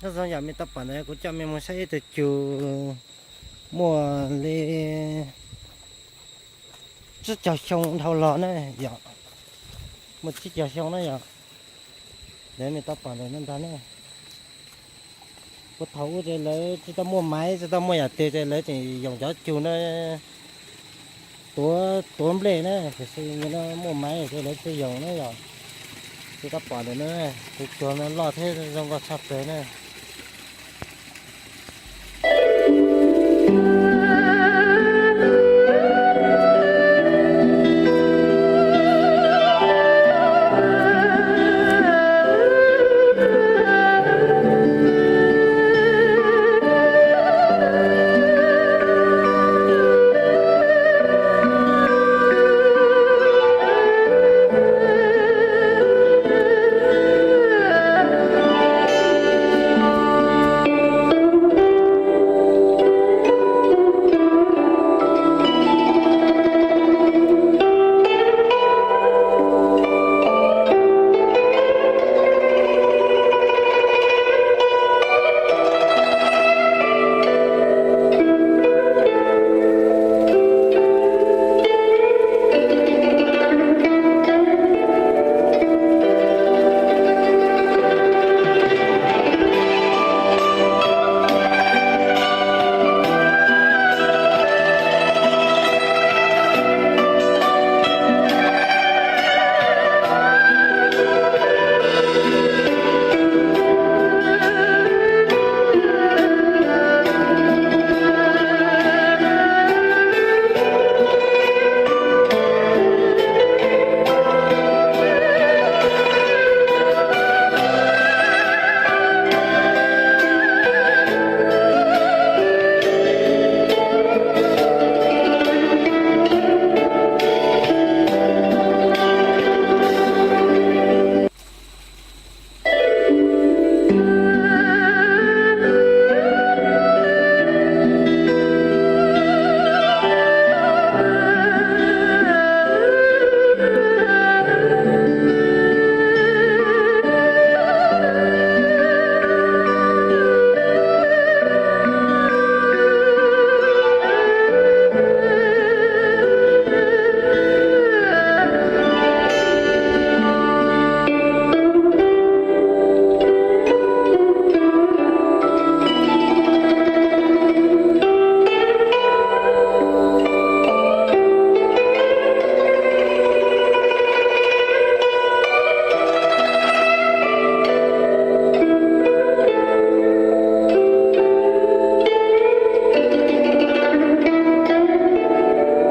Nyob zoo yom, mej tau pom ntawd kuv coj mej mus saib ib tug cug muaj li tsib caug xyoo dhau los na yom, muaj tsib caug xyoo na yom. Ntawd mej tau pom ntawm no ntag ne. Puag thaum ub ces lawv tsis tau muaj maiv, tsis tau muaj yam twg ces lawv tseem yoom cov cug na tuav, tuav nplej na, tiam sis no muaj maiv ces lawv tsis yoom na yom. Mej tau pom ntawm no, tus cug no loj thiab zoo nkauj tshaj plaws na.